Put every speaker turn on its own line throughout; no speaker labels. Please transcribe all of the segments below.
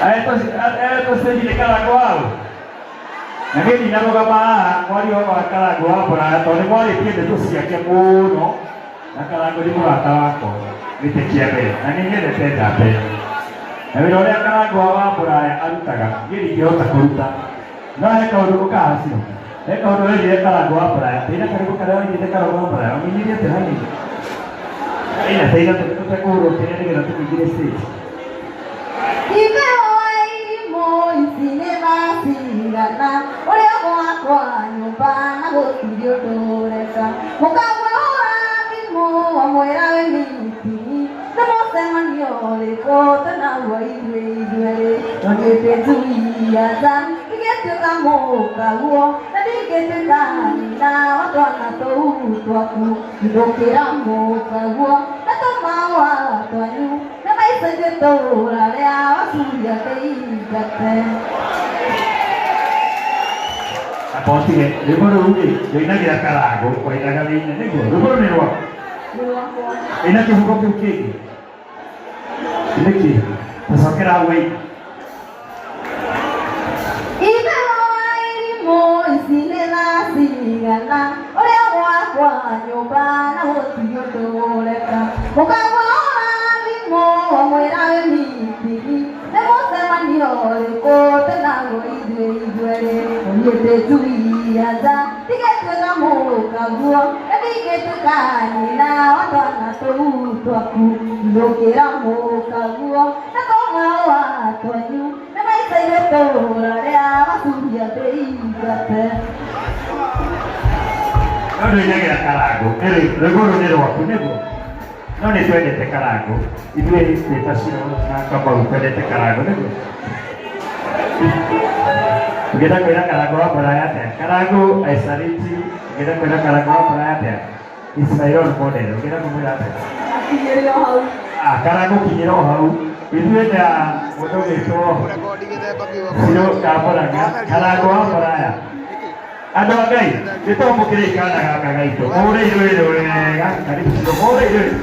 Aetwo stage nĩ Karangũ wao. Na niĩ ndinarũgama haha mwaria wa Karangũ wa Mũraya tondũ nĩ mwarĩtie ndeto ciake mũno na Karangũ nĩ mũrata wakwa gĩtĩ kĩa mbere na nĩ nyendete njamba ĩyo. Na wĩra ũrĩa Karangũ wa Mũraya arutaga niĩ ndingĩhota kũruta. No he kaũndũ ũkahacio. He kaũndũ werire Karangũ wa Mũraya. Ndĩna karĩgũ karĩa wainĩte Karangũ wa Mũraya. Ũmũinĩrie atĩa hanini? Ĩna teina tũtekũhũrwo kĩrĩa nĩgetha tũkũingĩrie stage.
Ithe wa irimũ ici nĩ macigana ũrĩa gwakwa nyũmba na gũtirĩ ũndũ ũreka mũkamwĩhũra thimũ wamwĩra wĩ mitini nĩ mũcemanio ũrĩkũ tũnaguo ithuĩ ithuerĩ no niĩ ndĩ njui ya nja ndingĩtuĩka mũkaguo na ndingĩtuĩka nyina wa twana tũu twaku ndũkĩra mũkaguo na tũmaũa twanyu na maica itũũra rĩa wacuria ndĩingate.
Akotige rwĩmbo rũu rĩ rũinagĩra Karangũ wainaga wĩine nĩguo rwĩmbo rũu nĩ rwaku.
Nĩ rwakwa.
Ĩna kĩhuko kĩu kĩngĩ nĩkĩ tũcokera hau waina.
Ithe wa irimũ ici nĩ thaa cigana ũrĩa gwakwa nyũmba na gũtirĩ ũndũ ũreka mũkamwĩhũra thimũ wamwĩra wĩ mitini nĩ mũcemanio ũrĩkũ tũnaguo ithuĩ ithuerĩ niĩ ndĩ njui ya nja ndigĩtuĩka mũkaguo na ndingĩtuĩka nyina wa twana tũu twaku ndũkĩra mũkaguo na tũmaũa twanyu nĩ maica itũũra rĩa wacuria ndĩingate.
No ndũinagĩra Karangũ rwĩmbo rũu nĩ rwaku nĩguo no nĩ twendete Karangũ ithuĩ twĩ ta Ciro na Kamau twendete Karangũ nĩguo ũngĩenda kwĩra Karangũ wa Mũraya atĩa? Karangũ, I salute you. Ũngĩenda kwĩra Karangũ wa Mũraya atĩa? Is my role model. Ũngĩenda kũmwĩra atĩa?
Akinyĩre o hau.
Ah, Karangũ kinyĩra o hau. Ithuĩ na mũndũ ũgwĩtwo Ciro Kamũrang'a, Karangũ wa Mũraya. Andũ a Ngai, nĩ twamũkĩrei kana gaka gaitũ. Mũhũre irũĩrĩ wega. Karibu Ciro, mũhũre irũĩrĩ.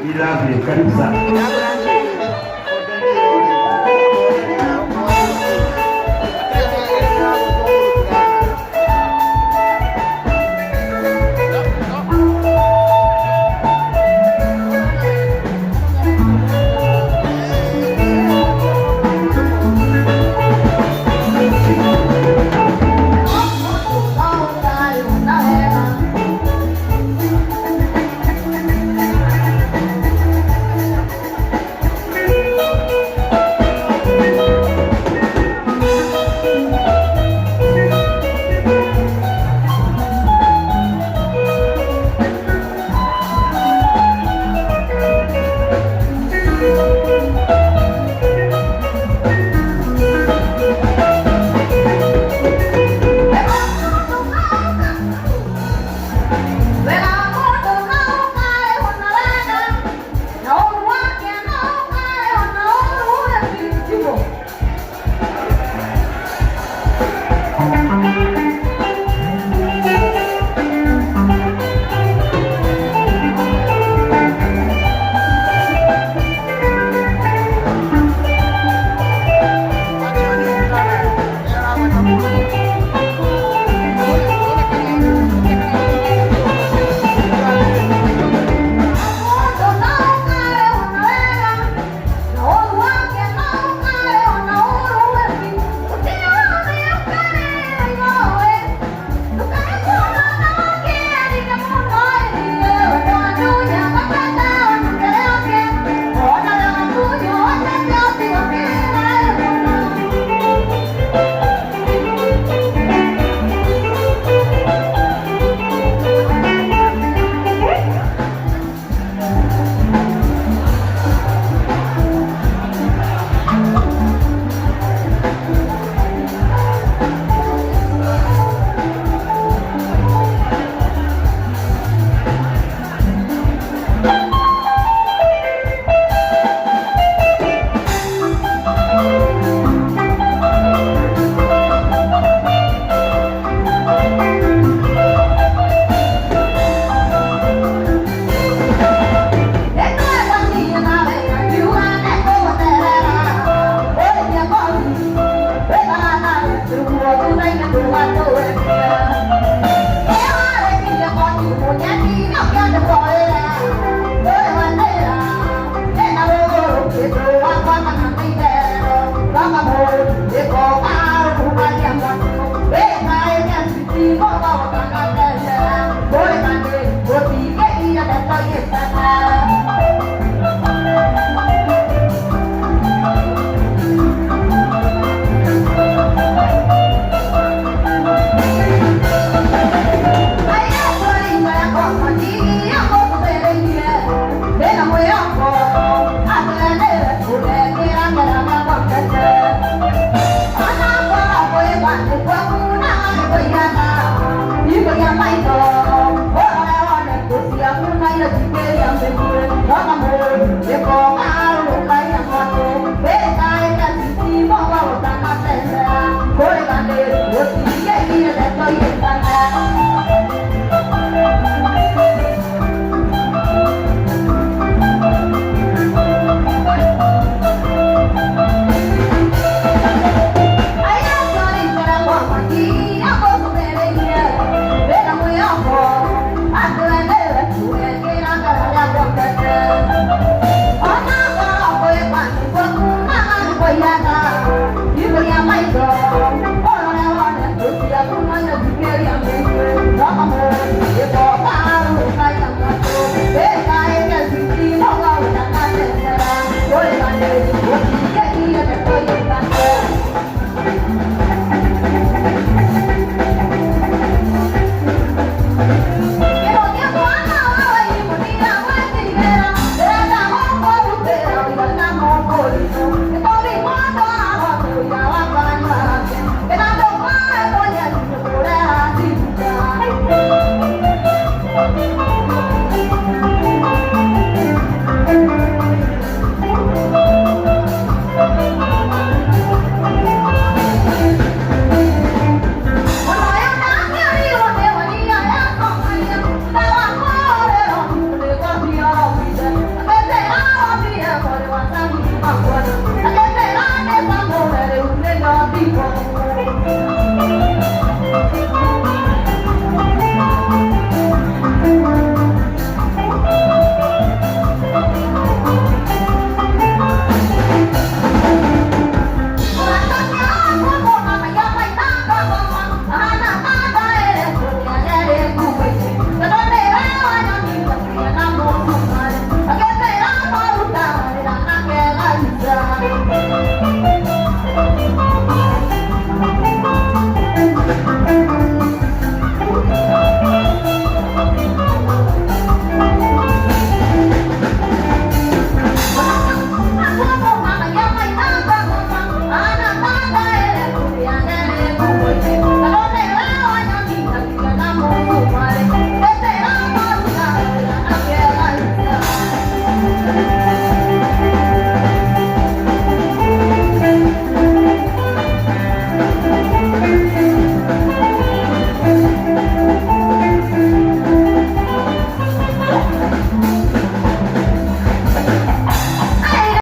We love you. Karibu sana.